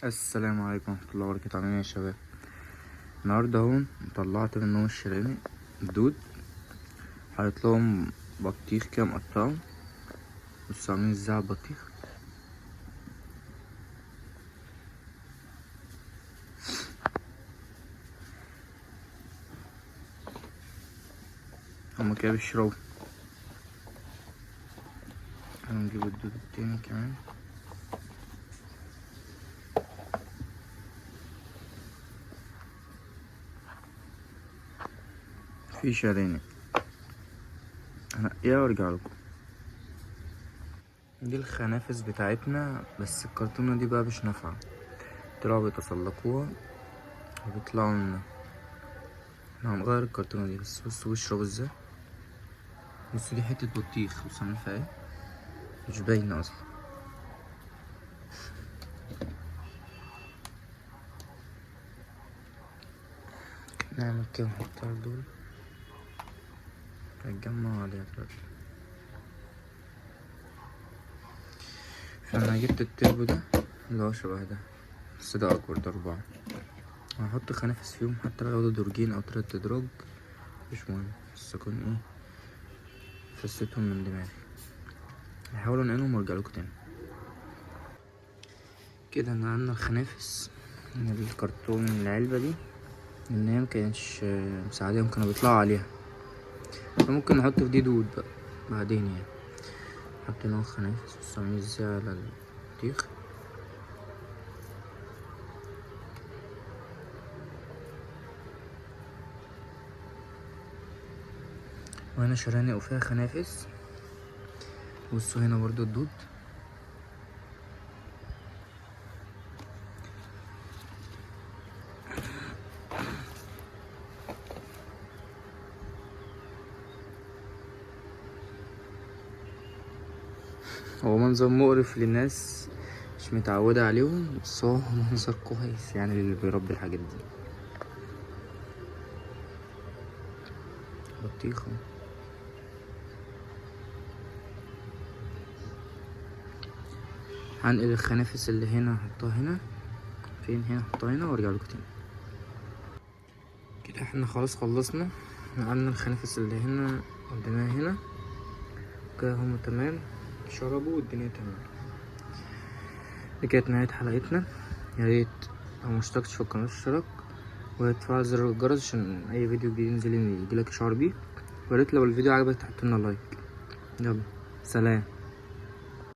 السلام عليكم ورحمة الله وبركاته. عاملين ايه يا شباب؟ النهارده اهو طلعت منهم الشرانق الدود، حاطط لهم بطيخ كده مقطعه. بصوا عاملين ازاي على البطيخ. هما كده بيشربوا. هنجيب الدود التاني كمان. في شرانق هنقيها وارجع لكم. دي الخنافس بتاعتنا، بس الكرتونة دي بقى مش نافعة، طلعوا بيتسلقوها وبيطلعوا لنا. احنا هنغير الكرتونة دي. بس بصوا بيشربوا ازاي. بصوا دي حتة بطيخ، بصوا عاملين فيها ايه، مش باينة اصلا. نعمل كده نحطها دول هيتجمعوا عليها دلوقتي. فانا جبت التربو ده اللي هو شبه ده، بس ده اكبر، ده 4. هحط خنافس فيهم حتى لو ياخدوا درجين او 3 ادراج مش مهم، بس اكون ايه فستهم من دماغي. هحاول انقلهم وارجع لكم تاني. كده نقلنا الخنافس من الكرتون من العلبة دي، لان هي مكانتش مساعداهم، كانوا بيطلعوا عليها. فممكن نحط في دي دود بقى بعدين يعني. حطينا الخنافس. بصوا عاملين ازاي على البطيخ. وهنا شرانق وفيها خنافس. بصوا هنا برضو الدود. هو منظر مقرف للناس مش متعودة عليهم، بس هو منظر كويس يعني للي بيربي الحاجات دي. بطيخة. هنقل الخنافس اللي هنا هحطها هنا، فين هنا هحطها هنا وارجع لكم تاني. كده احنا خلاص خلصنا، نقلنا الخنافس اللي هنا وديناها هنا كده، هما تمام شربوا والدنيا تمام. دي كانت نهاية حلقتنا. يا ريت لو مشتركتش في القناة اشترك وتفعل زر الجرس عشان اي فيديو جديد ينزل يجيلك اشعار بيه. ويا ريت لو الفيديو عجبك تحط لنا لايك. يلا سلام.